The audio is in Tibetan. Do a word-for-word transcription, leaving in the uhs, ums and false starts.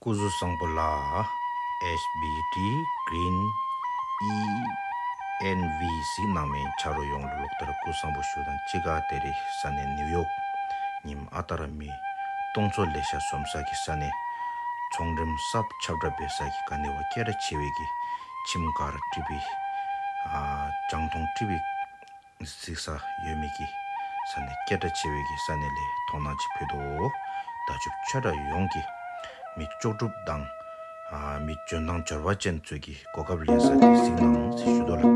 སྐུ་གཟུགས་བཟང་པོ་ལགས། ཨེཆ་བི་ཌི་Green E N V C ནང་མི་ཆ་རོགས་ཡོངས་ལ་ལོག་ལྟར་སྐུ་གཟུགས་བཟང་པོ་ཞུ་དང་གཅིག་ཁར། དེ་རིང་ས་གནས་ནིའུ་ཡོག་ཉིམ་ཨ་རྟག་ར་མི་སྟོང་ཚོ་ལས་ཤ་ཟོམ་ས་གི་ས་གནས། ཚོང་རིམ་གསརཔ་ཁྱབ་བསྒྲགས་འབད་ས་གི་ག་ནི་བ་སྐད་གྲགས་ཆེ་བའི་གི་ཁྱིམ་གར་བྲིས་པའི་ཨ་ལྗང་མཐོང་བྲིས་པའི་གཟིགས་ས་ཡོད་མི་གི་ས་གནས། སྐད་གྲགས་ཆེ་བའི་གི་ས་གནས་ལས་མཐོང་སྣང་ཅིག་ཕུལ་དོ། བདག་ཅུབ་ཆོས་གྲགས་ཡོངས་ཀྱི་མི་ལྕོགས་གྲུབ་དང་ཨ་མི་འཇོན་ཐང་འབྱོར་བ་ཅན་ཚོས་ཀྱི་གོ་སྐབས་ལེན་ས་དེ་གཟིགས་གནང་ཟེར་ཞུ་དོ་ལགས།